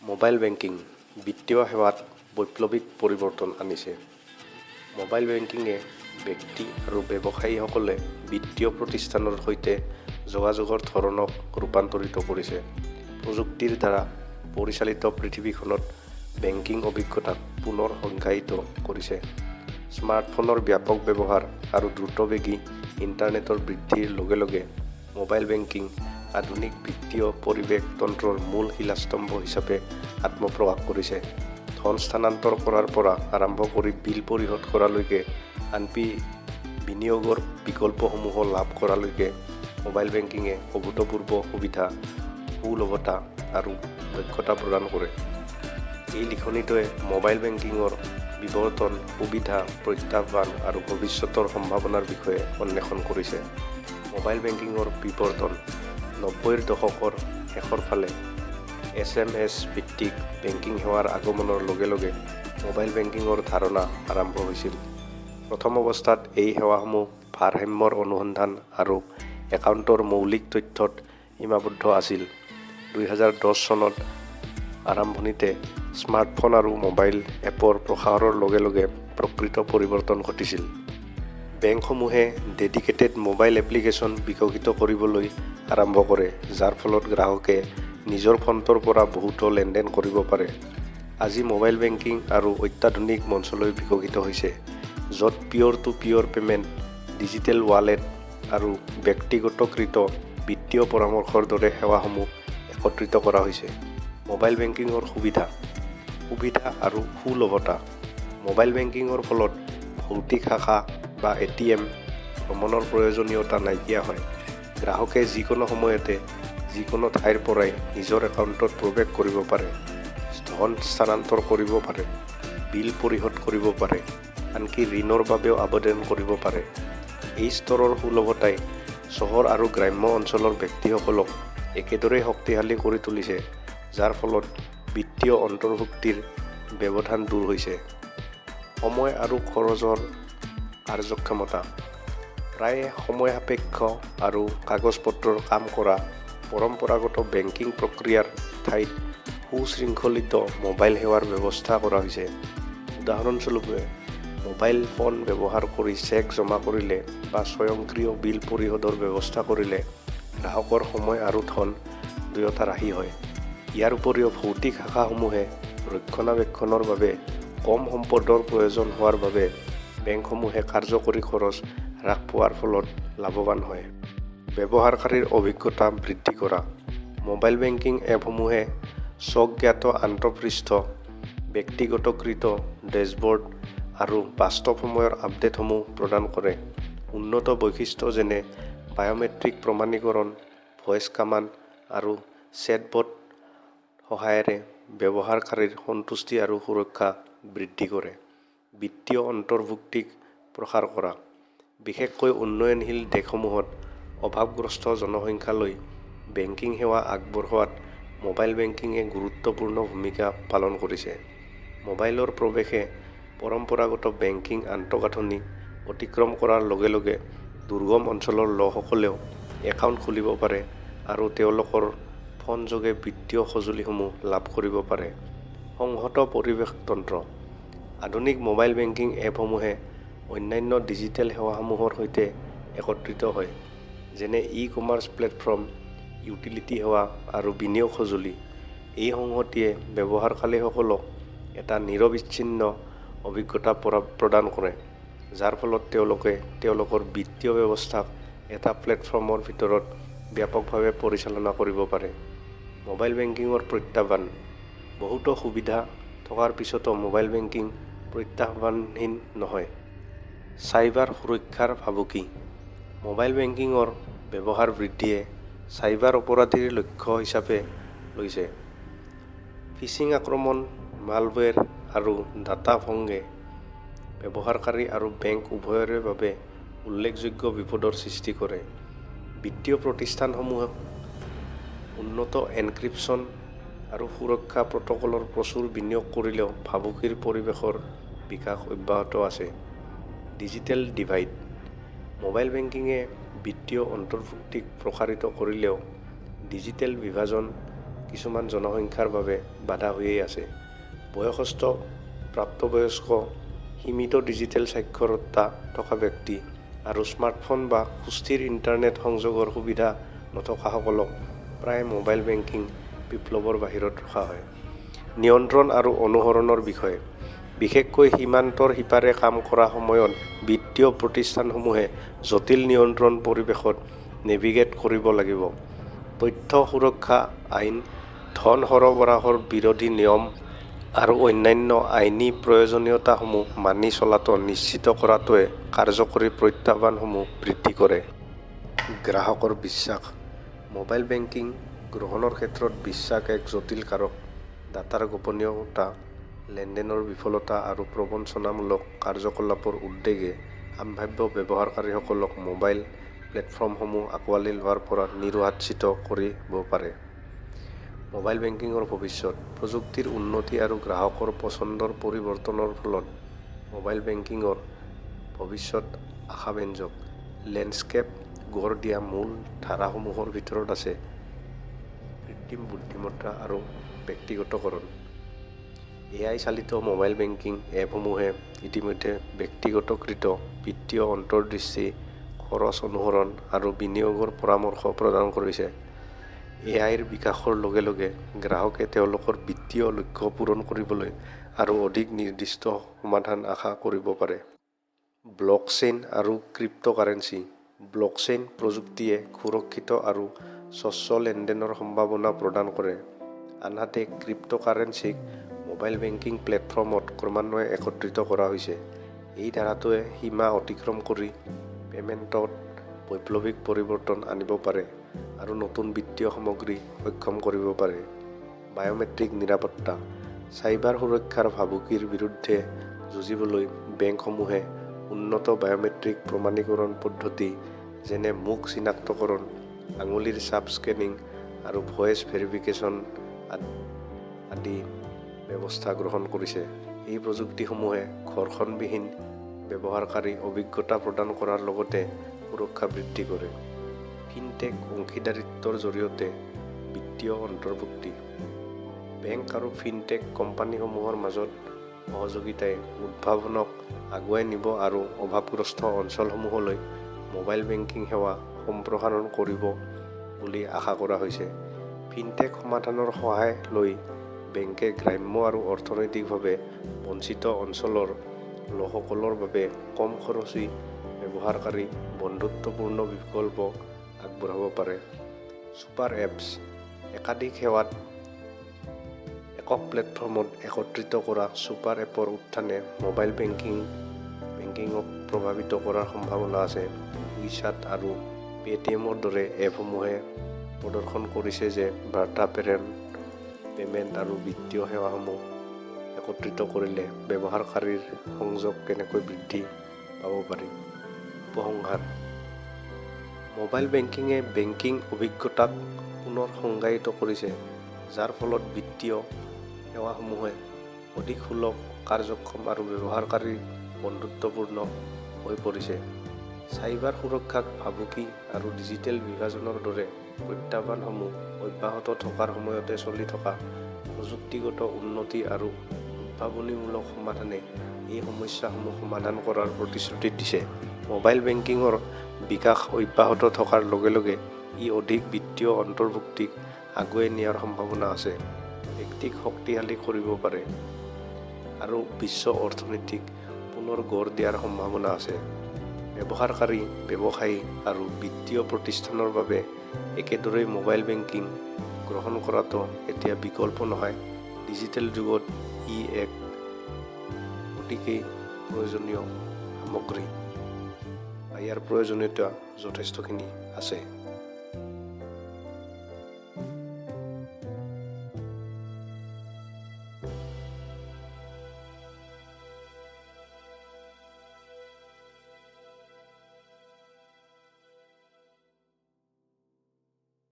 Mobile banking বিত্তীয় সেৱাত বৈপ্লৱিক পৰিৱৰ্তন আনিছে। মোবাইল বেংকিঙে ব্যক্তি আৰু ব্যৱসায়ীসকলে বিত্তীয় প্ৰতিষ্ঠানৰ সৈতে যোগাযোগৰ ধৰণক ৰূপান্তৰিত কৰিছে, প্ৰযুক্তিৰ দ্বাৰা পৰিচালিত পৃথিৱীখনত বেংকিং অভিজ্ঞতাক পুনৰ সংজ্ঞায়িত কৰিছে। স্মাৰ্টফোনৰ ব্যাপক ব্যৱহাৰ আৰু দ্ৰুতবেগী ইণ্টাৰনেটৰ বৃদ্ধিৰ লগে লগে মোবাইল বেংকিং আধুনিক বিত্তীয় পৰিৱেশ তন্ত্ৰৰ মূল শিলাস্তম্ভ হিচাপে আত্মপ্ৰকাশ কৰিছে। ধন স্থানান্তৰ কৰাৰ পৰা আৰম্ভ কৰি বিল পৰিশোধ কৰালৈকে, আনকি বিনিয়োগৰ বিকল্পসমূহো লাভ কৰালৈকে, মোবাইল বেংকিঙে অভূতপূৰ্ব সুবিধা, সুলভতা আৰু দক্ষতা প্ৰদান কৰে। এই লিখনিটোৱে মোবাইল বেংকিঙৰ বিৱৰ্তন, সুবিধা, প্ৰত্যাহ্বান আৰু ভৱিষ্যতৰ সম্ভাৱনাৰ বিষয়ে অন্বেষণ কৰিছে। মোবাইল বেংকিঙৰ বিৱৰ্তন: 90ৰ দশকৰ শেষৰ ফালে এছএমএছ ভিত্তিক বেংকিং সেৱাৰ আগমনৰ লগে লগে মোবাইল বেংকিঙৰ ধাৰণা আৰম্ভ হৈছিল। প্ৰথম অৱস্থাত এই সেৱাসমূহ ভাৰসাম্যৰ অনুসন্ধান আৰু একাউণ্টৰ মৌলিক তথ্যত সীমাবদ্ধ আছিল। 2010 চনত আৰম্ভণিতে স্মাৰ্টফোন আৰু মোবাইল এপৰ প্ৰসাৰৰ লগে লগে প্ৰকৃত পৰিৱৰ্তন ঘটিছিল। বেংকসমূহে ডেডিকেটেড মোবাইল এপ্লিকেচন বিকশিত কৰিবলৈ আৰম্ভ কৰে, যাৰ ফলত গ্ৰাহকে নিজৰ ফোনটোৰ পৰা বহুতো লেনদেন কৰিব পাৰে। আজি মোবাইল বেংকিং আৰু অত্যাধুনিক মঞ্চলৈ বিকশিত হৈছে, য'ত peer to peer payment, digital wallet আৰু ব্যক্তিগতকৃত বিত্তীয় পৰামৰ্শৰ দৰে সেৱাসমূহ একত্ৰিত কৰা হৈছে। মোবাইল বেংকিঙৰ সুবিধা: সুবিধা আৰু সুলভতা: মোবাইল বেংকিঙৰ ফলত ভৌতিক শাখা বা এটিএম ভ্ৰমণৰ প্ৰয়োজনীয়তা নাইকিয়া হয়। গ্ৰাহকে যিকোনো সময়তে, যিকোনো ঠাইৰ পৰাই নিজৰ একাউণ্টত প্ৰৱেশ কৰিব পাৰে, ধন স্থানান্তৰ কৰিব পাৰে, বিল পৰিশোধ কৰিব পাৰে, আনকি ঋণৰ বাবেও আবেদন কৰিব পাৰে। এই স্তৰৰ সুলভতাই চহৰ আৰু গ্ৰাম্য অঞ্চলৰ ব্যক্তিসকলক একেদৰেই শক্তিশালী কৰি তুলিছে, যাৰ ফলত বিত্তীয় অন্তৰ্ভুক্তিৰ ব্যৱধান দূৰ হৈছে। সময় আৰু খৰচৰ কাৰ্যক্ষমতা: প্ৰায়ে সময়সাপেক্ষ আৰু কাগজ-পত্ৰৰ কাম কৰা পৰম্পৰাগত বেংকিং প্ৰক্ৰিয়াৰ ঠাইত সুশৃংখলিত মোবাইল সেৱাৰ ব্যৱস্থা কৰা হৈছে। উদাহৰণস্বৰূপে, মোবাইল ফোন ব্যৱহাৰ কৰি চেক জমা কৰিলে বা স্বয়ংক্ৰিয় বিল পৰিশোধৰ ব্যৱস্থা কৰিলে গ্ৰাহকৰ সময় আৰু ধন দুয়োটা ৰাহি হয়। ইয়াৰ উপৰিও ভৌতিক শাখাসমূহে ৰক্ষণাবেক্ষণৰ বাবে কম সম্পদৰ প্ৰয়োজন হোৱাৰ বাবে বেংকসমূহে কাৰ্যকৰী খৰচ হ্ৰাস পোৱাৰ ফলত লাভৱান হয়। ব্যৱহাৰকাৰীৰ অভিজ্ঞতা বৃদ্ধি কৰা: মোবাইল বেংকিং এপসমূহে স্বজ্ঞাত আন্তঃপৃষ্ঠ, ব্যক্তিগতকৃত ডেছবৰ্ড আৰু বাস্তৱ-সময়ৰ আপডেটসমূহ প্ৰদান কৰে। উন্নত বৈশিষ্ট্য যেনে বায়'মেট্ৰিক প্ৰমাণীকৰণ, ভইচ কমাণ্ড আৰু চেটবট সহায়েৰে ব্যৱহাৰকাৰীৰ সন্তুষ্টি আৰু সুৰক্ষা বৃদ্ধি কৰে। বিত্তীয় অন্তৰ্ভুক্তিক প্ৰসাৰ কৰা: বিশেষকৈ উন্নয়নশীল দেশসমূহত অভাৱগ্ৰস্ত জনসংখ্যালৈ বেংকিং সেৱা আগবঢ়োৱাত মোবাইল বেংকিঙে গুৰুত্বপূৰ্ণ ভূমিকা পালন কৰিছে। মোবাইলৰ প্ৰৱেশে পৰম্পৰাগত বেংকিং আন্তঃগাঁথনি অতিক্ৰম কৰাৰ লগে লগে দুৰ্গম অঞ্চলৰ লোকসকলেও একাউণ্ট খুলিব পাৰে আৰু তেওঁলোকৰ ফোনযোগে বিত্তীয় সঁজুলিসমূহ লাভ কৰিব পাৰে। সংহত পৰিৱেশ তন্ত্ৰ: আধুনিক মোবাইল বেংকিং এপসমূহে অন্যান্য ডিজিটেল সেৱাসমূহৰ সৈতে একত্ৰিত হয়, যেনে ই-কমাৰ্চ প্লেটফৰ্ম, ইউটিলিটি সেৱা আৰু বিনিয়োগ সঁজুলি। এই সংহতিয়ে ব্যৱহাৰকাৰীসকলক এটা নিৰবিচ্ছিন্ন অভিজ্ঞতা প্ৰদান কৰে, যাৰ ফলত তেওঁলোকে তেওঁলোকৰ বিত্তীয় ব্যৱস্থাক এটা প্লেটফৰ্মৰ ভিতৰত ব্যাপকভাৱে পৰিচালনা কৰিব পাৰে। মোবাইল বেংকিঙৰ প্ৰত্যাহ্বান: বহুতো সুবিধা থকাৰ পিছতো মোবাইল বেংকিং প্ৰত্যাহ্বানহীন নহয়। চাইবাৰ সুৰক্ষাৰ ভাবুকি: মোবাইল বেংকিঙৰ ব্যৱহাৰ বৃদ্ধিয়ে চাইবাৰ অপৰাধীৰ লক্ষ্য হিচাপে লৈছে। ফিছিং আক্ৰমণ, মালৱেৰ আৰু ডাটা ভংগে ব্যৱহাৰকাৰী আৰু বেংক উভয়ৰে বাবে উল্লেখযোগ্য বিপদৰ সৃষ্টি কৰে। বিত্তীয় প্ৰতিষ্ঠানসমূহে উন্নত এনক্ৰিপশ্বন আৰু সুৰক্ষা প্ৰট'কলত প্ৰচুৰ বিনিয়োগ কৰিলেও ভাবুকিৰ পৰিৱেশৰ বিকাশ অব্যাহত আছে। ডিজিটেল ডিভাইড: মোবাইল বেংকিঙে বিত্তীয় অন্তৰ্ভুক্তিক প্ৰসাৰিত কৰিলেও ডিজিটেল বিভাজন কিছুমান জনসংখ্যাৰ বাবে বাধা হৈয়েই আছে। বয়সস্থ, প্ৰাপ্তবয়স্ক, সীমিত ডিজিটেল সাক্ষৰতা থকা ব্যক্তি আৰু স্মাৰ্টফোন বা সুস্থিৰ ইণ্টাৰনেট সংযোগৰ সুবিধা নথকাসকলক প্ৰায়ে মোবাইল বেংকিং বিপ্লৱৰ বাহিৰত ৰখা হয়। নিয়ন্ত্ৰণ আৰু অনুসৰণৰ বিষয়: বিশেষকৈ সীমান্তৰ সিপাৰে কাম কৰাৰ সময়ত বিত্তীয় প্ৰতিষ্ঠানসমূহে জটিল নিয়ন্ত্ৰণ পৰিৱেশত নেভিগেট কৰিব লাগিব। তথ্য সুৰক্ষা আইন, ধন সৰবৰাহৰ বিৰোধী নিয়ম আৰু অন্যান্য আইনী প্ৰয়োজনীয়তাসমূহ মানি চলাটো নিশ্চিত কৰাটোৱে কাৰ্যকৰী প্ৰত্যাহ্বানসমূহ বৃদ্ধি কৰে। গ্ৰাহকৰ বিশ্বাস: মোবাইল বেংকিং গ্ৰহণৰ ক্ষেত্ৰত বিশ্বাস এক জটিল কাৰক। ডাটাৰ গোপনীয়তা, লেনদেনৰ বিফলতা আৰু প্ৰৱঞ্চনামূলক কাৰ্যকলাপৰ উদ্বেগে সম্ভাৱ্য ব্যৱহাৰকাৰীসকলক মোবাইল প্লেটফৰ্মসমূহ আঁকোৱালি লোৱাৰ পৰা নিৰুৎসাহিত কৰিব পাৰে। মোবাইল বেংকিংৰ ভৱিষ্যত: প্ৰযুক্তিৰ উন্নতি আৰু গ্ৰাহকৰ পছন্দৰ পৰিৱৰ্তনৰ ফলত মোবাইল বেংকিংৰ ভৱিষ্যত আশাব্যঞ্জক। লেণ্ডস্কেপ গঢ় দিয়া মূল ধাৰাসমূহৰ ভিতৰত আছে কৃত্ৰিম বুদ্ধিমত্তা আৰু ব্যক্তিগতকৰণ। এআই-চালিত মোবাইল বেংকিং এপসমূহে ইতিমধ্যে ব্যক্তিগতকৃত বিত্তীয় অন্তৰ্দৃষ্টি, খৰচ অনুসৰণ আৰু বিনিয়োগৰ পৰামৰ্শ প্ৰদান কৰিছে। এআইৰ বিকাশৰ লগে লগে গ্ৰাহকে তেওঁলোকৰ বিত্তীয় লক্ষ্য পূৰণ কৰিবলৈ আৰু অধিক নিৰ্দিষ্ট সমাধান আশা কৰিব পাৰে। ব্লকচেইন আৰু ক্ৰিপ্টোকাৰেন্সী: ব্লকচেইন প্ৰযুক্তিয়ে সুৰক্ষিত আৰু স্বচ্ছ লেনদেনৰ সম্ভাৱনা প্ৰদান কৰে, আনহাতে ক্ৰিপ্টোকাৰেন্সীক মোবাইল বেংকিং প্লেটফৰ্মত ক্ৰমান্বয়ে একত্ৰিত কৰা হৈছে। এই ধাৰাটোৱে সীমা অতিক্ৰম কৰি পেমেণ্টত বৈপ্লৱিক পৰিৱৰ্তন আনিব পাৰে আৰু নতুন বিত্তীয় সামগ্ৰী সক্ষম কৰিব পাৰে। বায়'মেট্ৰিক নিৰাপত্তা: চাইবাৰ সুৰক্ষাৰ ভাবুকিৰ বিৰুদ্ধে যুঁজিবলৈ বেংকসমূহে উন্নত বায়'মেট্ৰিক প্ৰমাণীকৰণ পদ্ধতি যেনে মুখ চিনাক্তকৰণ, আঙুলিৰ ছাপ স্কেনিং আৰু ভইচ ভেৰিফিকেচন আদি ব্যৱস্থা গ্ৰহণ কৰিছে। এই প্ৰযুক্তিসমূহে ঘৰ্ষণবিহীন ব্যৱহাৰকাৰী অভিজ্ঞতা প্ৰদান কৰাৰ লগতে সুৰক্ষা বৃদ্ধি কৰে। ফিনটেক অংশীদাৰিত্বৰ জৰিয়তে বিত্তীয় অন্তৰ্ভুক্তি: বেংক আৰু ফিনটেক কোম্পানীসমূহৰ মাজত সহযোগিতাই উদ্ভাৱনক আগুৱাই নিব আৰু অভাৱগ্ৰস্ত অঞ্চলসমূহলৈ মোবাইল বেংকিং সেৱা সম্প্ৰসাৰণ কৰিব বুলি আশা কৰা হৈছে। ফিনটেক সমাধানৰ সহায় লৈ বেংকে গ্ৰাম্য আৰু অৰ্থনৈতিকভাৱে বঞ্চিত অঞ্চলৰ লোকসকলৰ বাবে কম খৰচী, ব্যৱহাৰকাৰী-বন্ধুত্বপূৰ্ণ বিকল্প আগবঢ়াব পাৰে। ছুপাৰ এপছ: একাধিক সেৱাত একক প্লেটফৰ্মত একত্ৰিত কৰা ছুপাৰ এপৰ উত্থানে মোবাইল বেংকিংক প্ৰভাৱিত কৰাৰ সম্ভাৱনা আছে। উইচাট আৰু পেটিএমৰ দৰে এপসমূহে প্ৰদৰ্শন কৰিছে যে বাৰ্তা প্ৰেৰণ, পেমেণ্ট আৰু বিত্তীয় সেৱাসমূহ একত্ৰিত কৰিলে ব্যৱহাৰকাৰীৰ সংযোগ কেনেকৈ বৃদ্ধি পাব পাৰি। উপসংহাৰ: মোবাইল বেংকিঙে বেংকিং অভিজ্ঞতাক পুনৰ সংজ্ঞায়িত কৰিছে, যাৰ ফলত বিত্তীয় সেৱাসমূহ অধিক সুলভ, কাৰ্যক্ষম আৰু ব্যৱহাৰকাৰী-বন্ধুত্বপূৰ্ণ হৈ পৰিছে। চাইবাৰ সুৰক্ষাক ভাবুকি আৰু ডিজিটেল বিভাজনৰ দৰে প্ৰত্যাহ্বানসমূহ অব্যাহত থকাৰ সময়তে চলি থকা প্ৰযুক্তিগত উন্নতি আৰু উদ্ভাৱনীমূলক সমাধানে এই সমস্যাসমূহ সমাধান কৰাৰ প্ৰতিশ্ৰুতি দিছে। মোবাইল বেংকিংৰ বিকাশ অব্যাহত থকাৰ লগে লগে ই অধিক বিত্তীয় অন্তৰ্ভুক্তিক আগুৱাই নিয়াৰ সম্ভাৱনা আছে, ব্যক্তিক শক্তিশালী কৰিব পাৰে আৰু বিশ্ব অৰ্থনীতিক পুনৰ গঢ় দিয়াৰ সম্ভাৱনা আছে। ব্যৱহাৰকাৰী, ব্যৱসায়ী আৰু বিত্তীয় প্ৰতিষ্ঠানৰ বাবে একেদৰেই মোবাইল বেংকিং গ্ৰহণ কৰাটো এতিয়া বিকল্প নহয়, ডিজিটেল যুগত ই এক অতিকেই প্ৰয়োজনীয় সামগ্ৰী বা ইয়াৰ প্ৰয়োজনীয়তা যথেষ্টখিনি আছে।